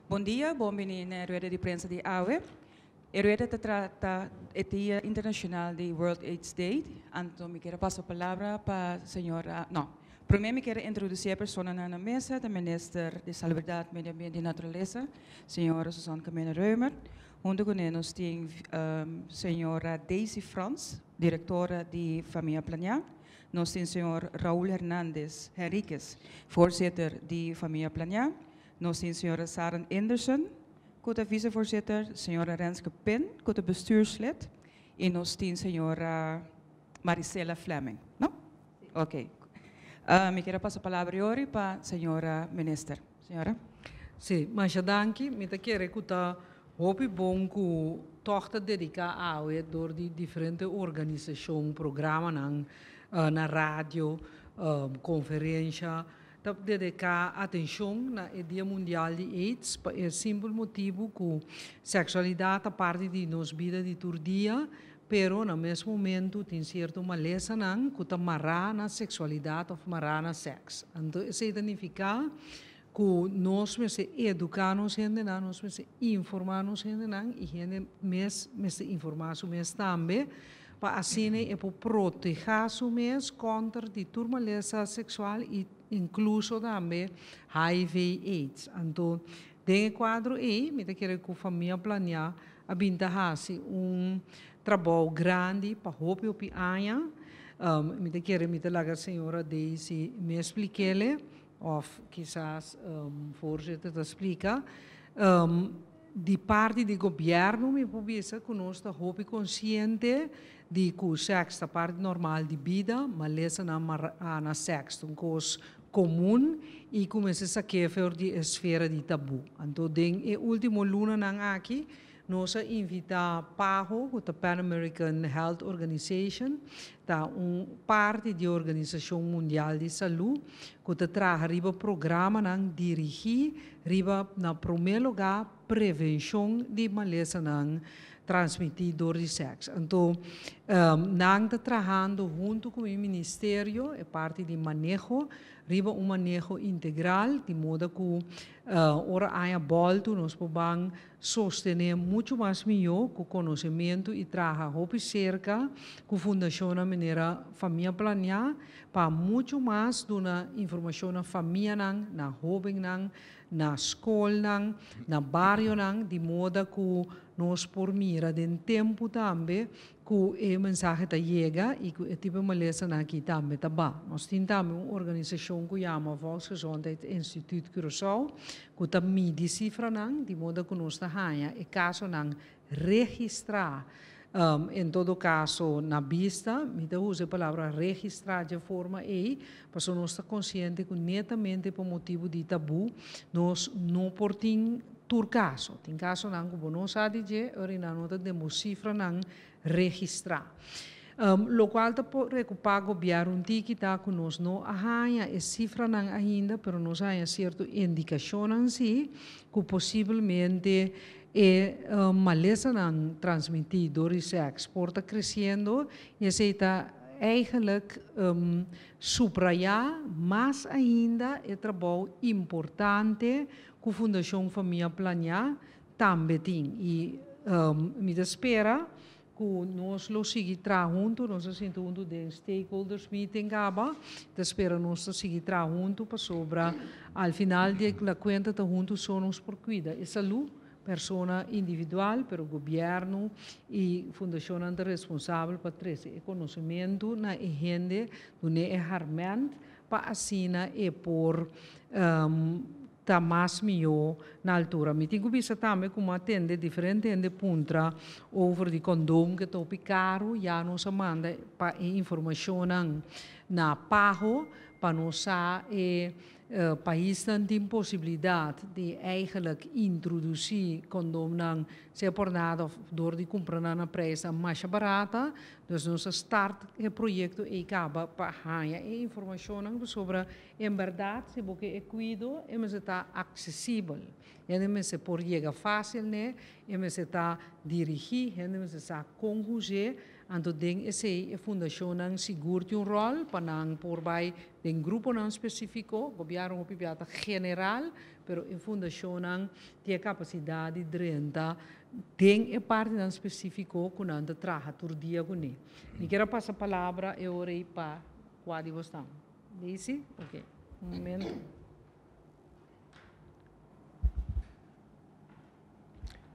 Bon dia, bon bini na rueda di prensa di awe. E rueda ta trata e Dia Internacional di World AIDS Day. Anto mi kier pasa palabra pa señora, no. Prome mi kier introduci e persona na mesa, e minister di Salubridad, Medio Ambiente y Naturalesa, señora Susanne Camena-Römer. Hunto cu nos tin señora Daisy Frans, directora di Famia Plania. Nos tin señor Raúl Hernandez Henriquez, voorzitter di Famia Plania. Nos tin señora Saren Anderson, ku ta vicevoorzitter, señora Renske Pin, ku ta bestuurslid, y nos tin señora Maricela Fleming, no? Ok. Mi kier pasa palabra awor pa señora minister. Señora? Si, masha danki, mi ta kere ku ta hopi bon ku toch ta dedica awe door di diferente organisacion, programa nan, na radio, conferencia, ta dedica atencion na e Dia Mundial di AIDS, pa e simpel motivo ku sexualidad ta parti di nos bida di tur dia, pero na mes momento tin cierto malesa nan ku ta mará na sexualidad of mará na seks. Anto, esey ta significa ku nos mester educa nos hendenan, nos mester informa nos hendenan y hende mes mester informa su mes tambe, pa asina e por proteha su mes contra di tur malesa sexual y incluso tambe HIV AIDS. Anto, den cuadro ey, mi ta kere ku Famia Plania a bin ta hasi un trabou grandi pa hopi hopi aña. Mi ta kere mi ta laga señora Daisy me explik'e, of kisas voorzitter ta splika. Di parti di gobierno mi por bisa ku nos ta hopi consciente di ku seks ta parti normal di bida, malesa na, na seks, un kos comun y cuminsa saca for di esfera di tabu. Anto, den e ultimo lunanan aki, nos a invita PAHO, e Pan American Health Organization, ta un parti di Organisacion Mundial di Salud, cu ta traha riba programanan dirigi riba, na prome lugar, prevencion di malesanan transmiti door di seks. Anto, nan ta trahando hunto cu e ministerio, e parti di maneho, riba un maneho integral, di modo cu ora aña bolto nos por sostene mucho mas miho cu conocemento y traha hopi cerca cu fundacion manera Famia Plania pa mucho mas duna informacion na famianan, na hobennan, na scolnan, na barionan, di modo cu nos por mira den tempo tambe cu e mensahe ta yega y cu e tipo malesanan aki tambe ta baha. Nos tin tambe un organisacion cu yama Volksgezondheid Instituut Curaçao, cu ta midi cifranan, di modo cu nos ta haya e casonan registra. En todo caso, na bista, mi ta usa e palabra registra di forma ey, pasobra nos ta consciente cu netamente pa motibo di tabu, nos no por tin tur caso. Tin casonan cu no sa di dje, ora no ta demo cifranan registra. Locual ta preocupa gobierno un tiki ta cu nos no a haya e cifranan ainda, pero nos haya cierto indicacion si, cu posiblemente e malesanan transmiti door di seks por ta creciendo y esey ta eigenlijk subraya mas ainda e trabou importante cu Fundacion Famia Plania tambe tin. Y mi ta spera cu nos lo sigui traha hunto, nos a sinta hunto den stakeholders meeting caba, ta spera nos ta sigui traha hunto pasobra al final di la cuenta ta hunto so nos por cuida e salud persona individual, pero gobierno y fundacion ta responsabel pa trece e conocemento na e hende, duna e herment pa asina e por ta mas miho na altura. Mi tin cu bisa tambe cu m'a tende diferente hende puntra over di condom cu ta caro, ya nos a manda pa informacion na PAHO pa nos sa e paisnan tin posibilidad di eigenlijk introduci condomnan sea por nada of door di cumpra na prijs mas barata. Dus nos a start e proyecto y caba pa haya e informacion sobre en berdad si bo e cuido e mester ta accesibel. E mester por yega facil, ne? E mester ta dirigi, e mester sa con Anto den esei e fundashonnan sigur tin un ròl pa nan por bai den gruponan spesífiko. Gobièrnu hopi bia ta general, pero e fundashonnan tin e kapasidat di drenta den e partinan spesífiko ku nan ta traha tur dia kuné. Mi kier a pasa palabra e ora ei pa kua di bosnan. Daisy? Oke, un momento.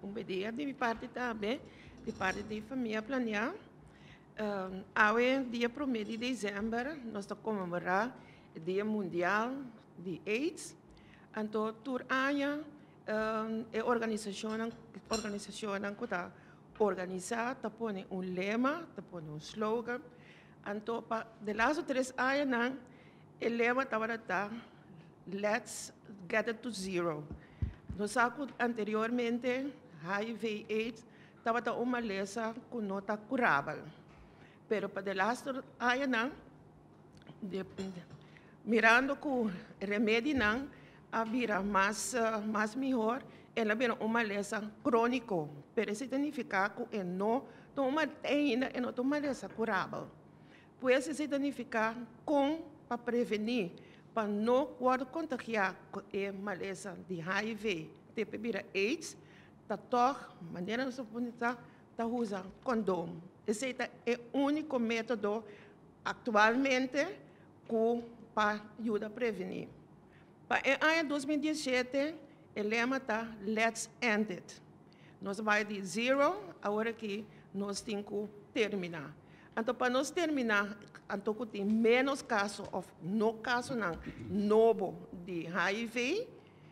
Un bedia di mi parti tambe, di parti di Famia Planea. Awe dia prome di december nos ta conmemora e dia mundial di aids. Anto tur aña e organisacionnan organisacionnan cu ta organisa ta pone un lema, ta pone un slogan. Anto pa de laatste tres añanan e lema tabata ta Let's get it to zero. Nos sa ku anteriormente hiv aids tabata un malesa ku no ta kurabel. Pero pa de laatste añanan mirando ku remedinan a bira mas mas mihor el a bira un malesa kroniko. Pero esei ta nifiká ku e no ta un ainda e no ta un malesa kurabel. Pues esei ta nifiká kon pa prevení pa no wòrdu kontagiá ku e malesa di hiv te pa bira aids, ta tòg manera nos ta pone ta ta usa kondom. Esei ta e úniko método aktualmente ku pa yuda prevení. Pa e aña 2017 e lema ta Let's End It. Nos a bai di zero, awor aki nos tin ku terminá. Anto pa nos terminá, anto ku tin ménos kaso òf no kasonan nobo di hiv,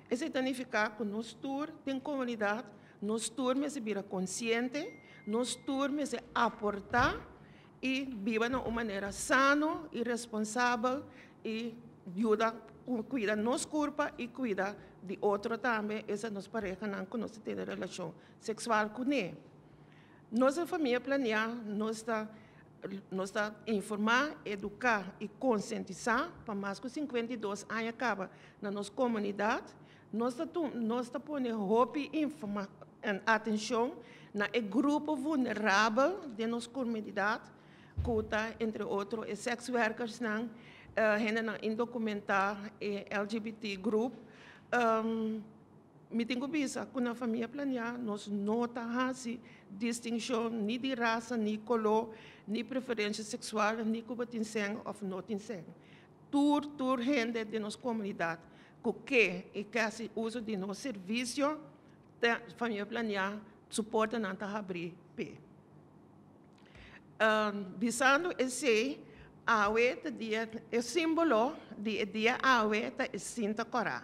esei ta nifiká ku nos tur den komunidat, nos tur mester bira konsiente, nos tur mester aportá i biba na un manera sano i responsabel i yuda kuida nos kurpa i kuida di otro tambe, esa nos parehanan ku nos ta tene relashon seksual kuné. Nos den Famia Planeá nos ta nos ta informá, eduká i konsientisá pa mas ku 52 aña kaba na nos komunidat. Nos ta nos ta pone hopi atenshon na e grupo vulnerabel den nos komunidat ku ta entre otro e sekswerkersnan, hendenan indokumentá, e LGBT groep. Mi tin ku bisa ku na Famia Planeá nos no ta hasi distinshon ni di rasa, ni koló, ni preferensha seksual, ni ku bo tin sèn òf no tin sèn. Tur tur hende den nos komunidat ku ke i ke hasi uso di nos servisio ta Famia Planeá su portanan ta habrí p'e. Bisando esei, awe ta dia, e símbolo di e dia awe ta e sinta kòrá.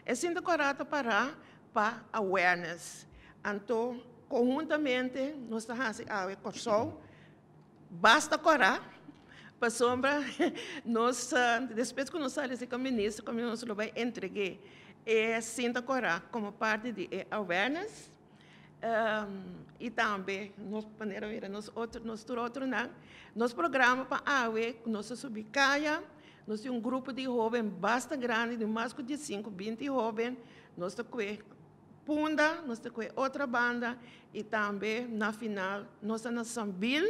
E sinta kòrá ta pará pa awareness. Anto konhuntamente nos ta hasi awe Kòrsou basta kòrá pasobra nos despues ku nos sali esei ku minister ku nos lo bai entreg'é e sinta kòrá komo parti di e awareness. I tambe nos manera mira nos otro nos tur otronan nos programa pa awe ku nos a subi kaya nos tin un grupo di hoben basta grandi di mas ku diesinku binti hoben nos ta kue Punda nos ta kue otra banda i tambe na final nos ta na Sambil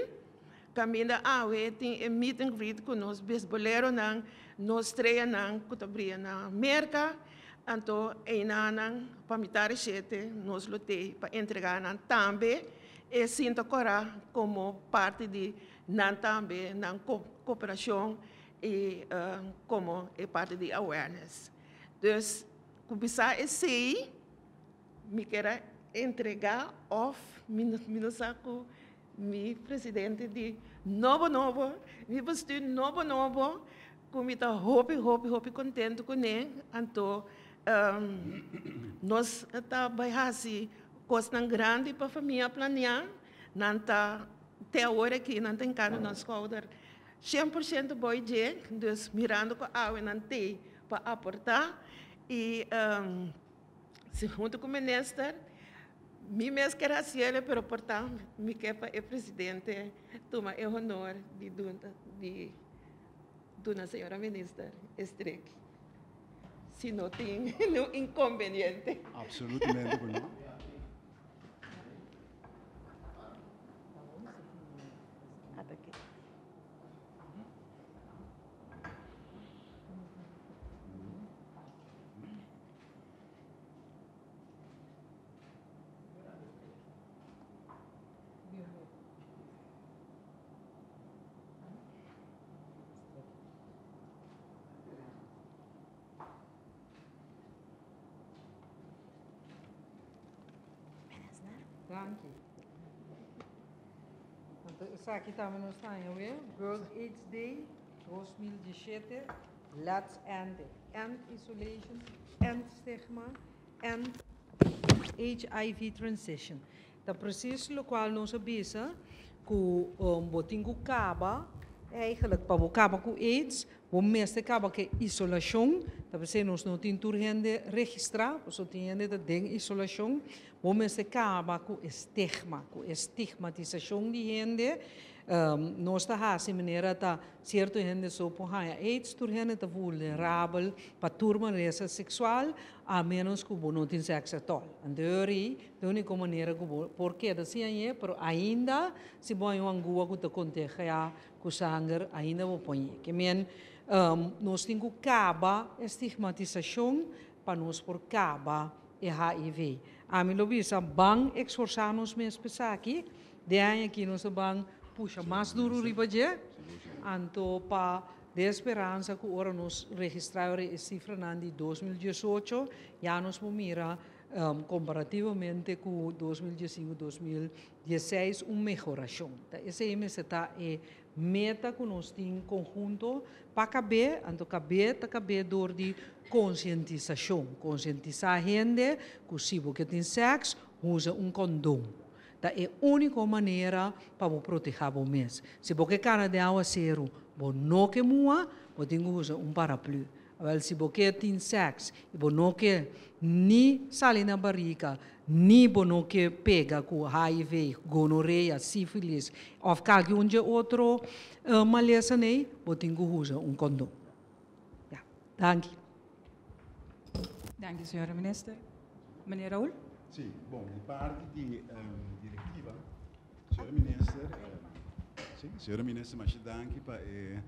kaminda awe tin e meet and greet ku nos beisboleronan nos streanan ku ta bria na Merka. Anto einanan pa mitar di shete nos lo tei pa entregá nan tambe e sinta kòrá komo parti di nan tambe nan koperashon i komo e parti di awareness. Dus ku bisa esei mi kier a entregá òf mi no sa ku mi presidente di nobo nobo, mi bestuur nobo nobo Ku mi ta hopi hopi hopi kontentu kuné, anto nos ta bai hasi kosnan grandi pa famia planeá, nan ta te awor aki nan ta hinkando nan skouder 100% boi dje, dus mirando ku awe nan tei pa aportá i si huntu ku minister mi mes ker hasiel pero por ta mi ke pa e presidente tuma e honor di di Duna señora minister e strek si no tin niun inconveniente. Absolutamente cu no. Danki. Anto, esaki tambe nos ta World AIDS Day 2017. Let's end it. End isolation, end stigma, end HIV transition. Ta precies loke nos a bisa ku bo tin ku kaba eigenlijk pa kaba ku AIDS, bo mester kaba ku isolashon, ta p'esei nos no tin tur hende registrá, so tin hende den isolashon, bo mester kaba ku estigma, ku estigmatisashon di hende, nos ta hasi manera ta sierto hende so por haña AIDS, tur hende ta vulnerabel pa tur manera seksual, a menos ku bo no tin seks at all. Anto, e úniko manera ku bo por keda asina ei, pero ainda si bo un angua ku ta kontagiá ku sanger, ainda bo por. Ke men nos tin ku kaba estigmatisashon pa nos por kaba e HIV. Ami lo bisa ban esforsá nos mes p'esaki, di aki nos ban pusha mas duru riba dje, anto pa di speransa ku ora nos registrá e sifra di 2018, ya nos mira komparativamente ku 2015 2016 un mehorashon. Esei ta e meta ku nos tin konhunto pa kaba, anto kaba ta kaba dor di konsientisashon, konsientisá hende ku si bo tin seks, usa un kondom. Ta e úniko manera pa protehá bo mes. Si bo kana den áwaseru, bo no ke muha, bo tin ku usa un paraplü. Wel, si bo tin seks, i bo no ke ni sali na barika, ni bo no ke pega ku HIV, gonorrea, sífilis, òf kualke un otro malesa nei, bo tin ku usa un kondom. Ja, danki. Danki, señora minister. Meneer Raul? Si, bon, di parti di direktiva, señora minister, si, señora minister, masha danki pa e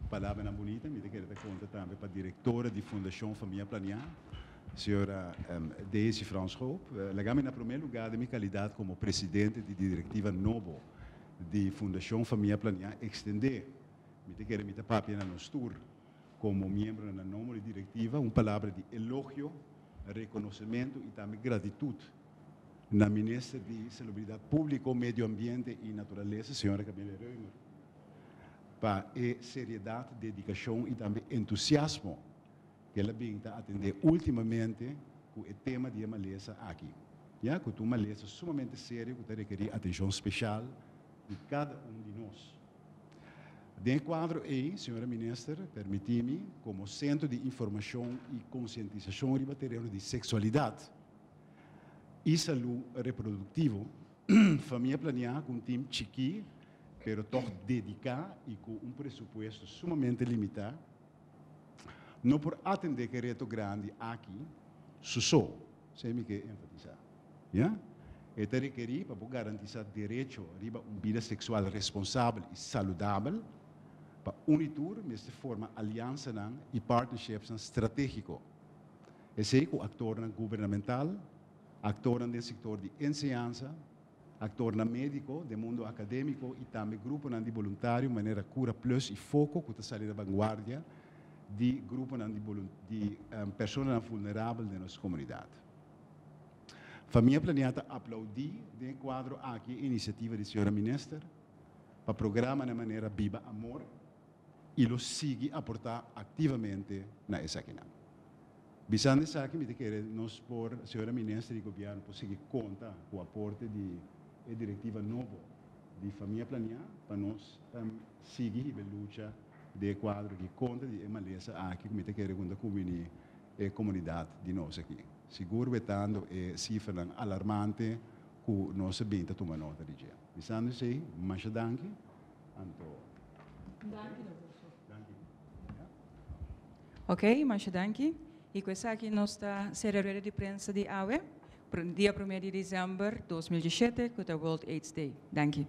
palabranan bunita, mi ke konta tambe pa direktora di Fundashon Famia Planiá, señora Daisy Frans Hoop. Laga mi na promé lugá den mi kalidat komo presidente di direktiva nobo di Fundashon Famia Planiá ekstendé, mi ke mi ta papia na nos tur komo miembro na nòmber di direktiva, un palabra di elogio, rekonosementu i tambe gratitut na minister di Salubridat Públiko, Medio Ambiente i Naturalesa, señora Camelia Römer, pa e seriedat, dedikashon i tambe entusiasmo ku el a bin ta atendé últimamente ku e tema di malesa aki. Ja, ku un malesa sumamente serio ku ta rekerí atenshon spesial di kada un di nos. Den kuadro ei, señora minister, permití mi, komo Sentro di Informashon i Konsientisashon riba tereno di seksualidat i salú reproduktivo, Famia Planiá ku un tim chikí, pero toch dediká i ku un presupuesto sumamente limitá, no por atendé ku e reto grandi aki, su so, esei mi ke enfatisá. Ja? E ta rekerí pa garantisá derecho riba un bida seksual responsabel i saludabel, pa uni tur mester forma aliansa i partnerships stratégiko. Esei ku aktor gubernamental, aktor den sektor di enseñansa, aktor médiko, di mundu akadémiko i tambe grupo di voluntario, manera Cura Plus i Foko, ku ta sali na vanguardia di grupo di persona vulnerabel den nos komunidat. Famia Planiá ta aploudí den e kuadro aki inisiativa di señora minister pa programa na manera Biba Amor i lo sigui aportá aktivamente na esaki. Bisando esaki, mi ke nos por, señora minister i gobièrnu, por sigui konta ku aporte di e direktiva nobo di Famia Planiá pa nos sigui e lucha den kuadro di kontra di malesa aki, ku mi ke ku e komunidat di nos aki. Sigur wetando e sifra alarmante ku nos a bin ta tuma nota di dje. Bisando esei, masha danki. Anto. Danki, Danki. Ok, masha danki. I ku esaki nos ta sera rueda di prensa di awe, dia 1 di desèmber di 2017, ku ta World AIDS Day. Danki.